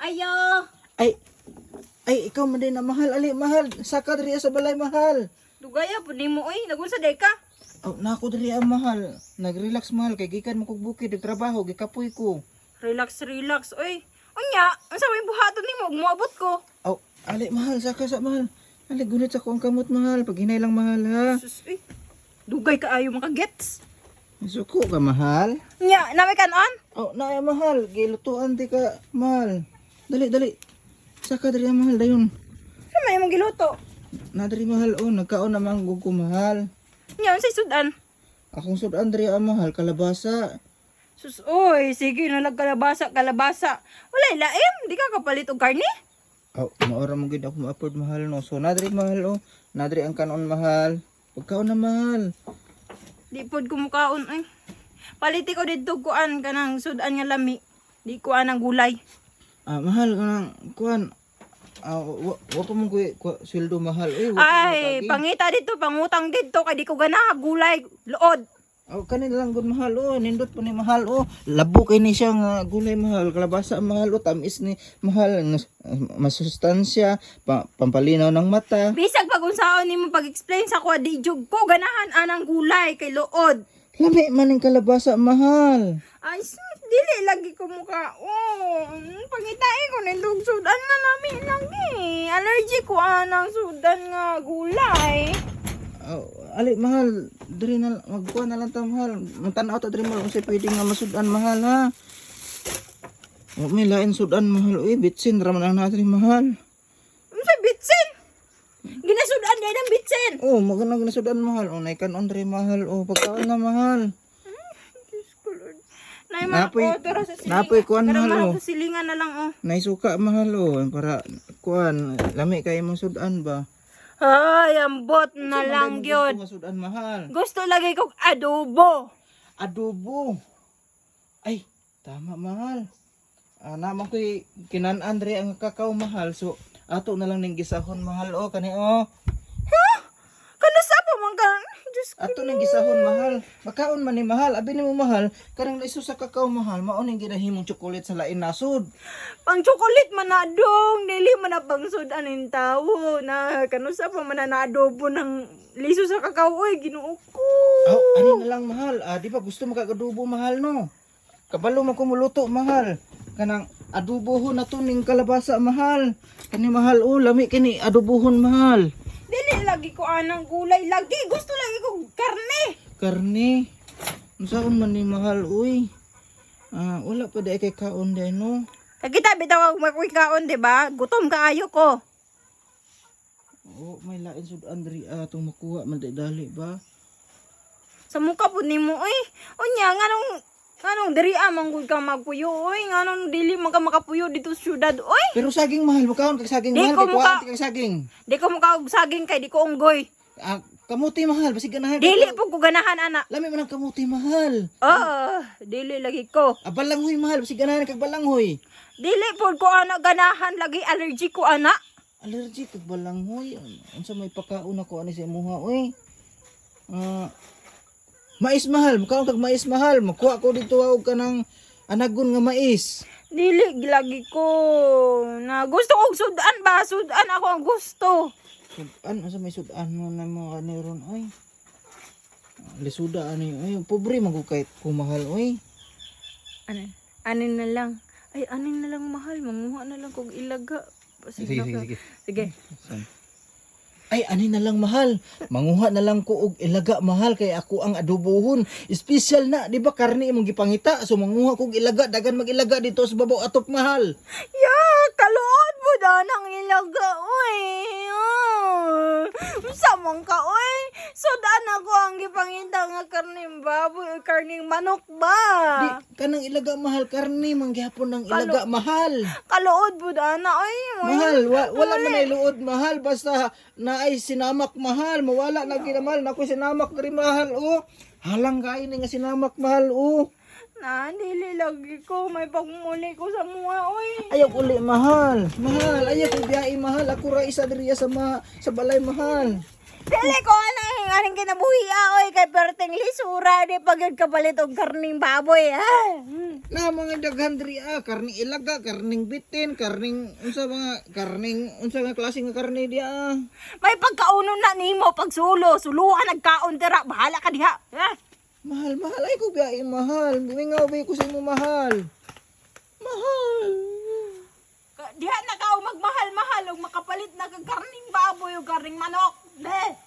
Ayo. Ay, ay, ikaw man din na, mahal. Ali, mahal. Saka diri sa balay, mahal. Dugaya pud nimo oy, nagunsa day ka? Oh, nako diri ang mahal. Nagrelax, mahal, kay gikan mo kog bukid nagtrabaho, gikapoy ko. Relax, relax oy. Unya, unsa may buhaton nimo ug moabot ko? Oh, ali, mahal, saka sa mahal. Ali, gunit sa ko ang kamot, mahal. Paghinay lang, mahal, ha. Sus, uy. Dugay ka ayo makagets. Suko ka, mahal. Nya, namay kanon? Oh, naay, mahal, gilutuan di ka, mahal. Dali, dali. Saka diri ang mahal dayon. Ano may imong giluto? Na diri, mahal, oh, nagkaon na manggug ko, mahal. Nya, unsay sudan? Akong sudan diri ang mahal, kalabasa. Sus, oy, sige nalag kalabasa, kalabasa. Walay laim, di ka kapalit og karne. Oh, maora mo gid ako ma-afford, mahal, no. So nadri, mahal, oh. Nadri ang kanon, mahal. Pagkaon na, mahal. Di pod ko mukaon oy. Paliti ko didto kuan kanang sudan nga lami. Di ko anang gulay. Ah, mahal kanang kuan. Ah, wa pa mo ko sweldo, mahal. Uy, wa pa mo Ay, matagi. pangita dito, pangutang dito kay di ko ganaha gulay, luod. Oh, kanin lang gud, mahal, oh, nindot pa ni, mahal, oh. Labo kay ni siya nga gulay, mahal, kalabasa, mahal, oh, tamis ni, mahal, masustansya, pampalinaw ng mata. Bisag pag unsaon nimo pag-explain sa kuha di jud ko ganahan anang gulay kay luod. Lami man ang kalabasa, mahal. Ay, sus, dili lagi ko mukaon. Pangitain ko nindog sudan nga lami lagi. Allergy ko anang sudan nga gulay. Oh, ali, mahal, diri na magkuha na lang ta, mahal. Magtan-aw ta diri, mahal, unsay pwede nga masudan, mahal, ha. Wa may lain sudan, mahal, uy, bitsin ra man ang natri, mahal. Unsa bitsin? Ginasudan day ng bitsin. Oh, magandang nasudan, mahal. Oh, nay kanon diri, mahal. Oh, pagkaon na, mahal. Diyos ko, Lord. Nay, mga Napoy- oh, tara sa silingan. napoy kuan, Tara, mahal, mahal, oh. sa silingan na lang oh. Nay suka, mahal, oh, para kuan lami kay imong sudan ba. Ay, ambot na lang Gusto gyud. nga sudan, mahal. Gusto lagi kog adobo. Adobo. Ay, tama, mahal. Ah, naman ko'y kinan-an diri ang kakao, mahal. So, ato na lang ning gisahon, mahal, oh, kani, oh. Kanusa pa man ka? Diyos ko. Ato nang gisahon, mahal. Makaon man ni, mahal. Abi nimo, mahal, kanang liso sa kakao, mahal, mao ning ginahimong chocolate sa lain nasod. Pang chocolate man na dong, dili man na pang sudan ning tawo na kanusa pa man na na adobo ng liso sa kakao oy, Ginoo ko. Oh, ano na lang, mahal. Ah, di ba gusto mo kag adobo, mahal, no? Kabalo man ko muluto, mahal. Kanang adobohon na to ning kalabasa, mahal. Kani, mahal, oh, lami kini adobohon, mahal. Dili lagi ko anang gulay lagi, gusto lagi ko karne. Karne. Unsaon man ni, mahal, uy? Ah, wala pa di kay kaon day, no. Kita bitaw og makuy kaon, di ba? Gutom kaayo ko. Oh, may lain sud Andre atong makuha man di dali ba? Sa muka pud nimo oy. Unya nganong nganong diri man gud ka magpuyo oy, nganong dili man ka makapuyo dito sa syudad oy. Pero saging, mahal, mukaon kag saging, Di mahal, ko kay muka- kuhaan kag saging. Di ko mukaog saging kay di ko unggoy. Ah, kamuti, mahal, basig ganahan. Dili pud ko ganahan ana. Lami man ang kamuti, mahal. Oh, dili lagi ko. Ah, balanghoy, mahal, basig ganahan kag balanghoy. Dili pud ko ana ganahan lagi, allergy ko ana. Allergic kag balanghoy. Unsa may pakaon ako ani sa imuha oy? Ah, mais, mahal, mukaon kag mais, mahal. Makuha ko dito og kanang anagon nga mais. Dili lagi ko. Na gusto kong sudan ba? Sudan ako ang gusto. Sudan, unsa may sudan mo na mo ani ron oy? Ah, lisuda ani oy, pobre man gud kay kumahal oy. Ano? Anin na lang. Ay, anin na lang, mahal. Manguha na lang kog ilaga. Sige, sige, sige. Sige. Ay, ani na lang, mahal. Manguha na lang ko og ilaga, mahal, kay ako ang adobohon. Special na, di ba karne imong gipangita? So manguha kog ilaga, dagan mag-ilaga dito sa babaw atop, mahal. Ya, kaluod mo na ng ilaga, uy. Oh. Samang ka, uy. Sudan ako ang gipangita nga karning baboy, karning manok ba? Di kanang ilaga, mahal, karne man gihapon ng ilaga, mahal. Kaluod mo na, uy. Mahal, wala man ay luod, mahal, basta naay sinamak, mahal, mawala na ginamahal, nakoy sinamak diri, mahal, oh. Halang kain nga sinamak, mahal, oh. Na, dili lagi ko. May pagmuli ko sa mga, uy. Ayaw uli, mahal. Mahal, ayaw ko biyahe, mahal. Ako ra isa diri sa balay, mahal. Dili ko ana. ning aning kinabuhi ah, oy kay perting lisura di pa gyud kapalit og karning baboy ah. Na mga daghan diri ah, karning ilaga, karning bitin, karning unsa mga karning unsa nga klase nga karne di ah. May pagkauno na nimo pagsulo, suluhan nagkaon dira, bahala ka diha. Ah. Mahal, mahal ay ko biyahe, mahal. Mingaw ba ko sa imo mahal. Mahal. Diha na ka og magmahal-mahal og makapalit na kag karning baboy o karning manok. Be.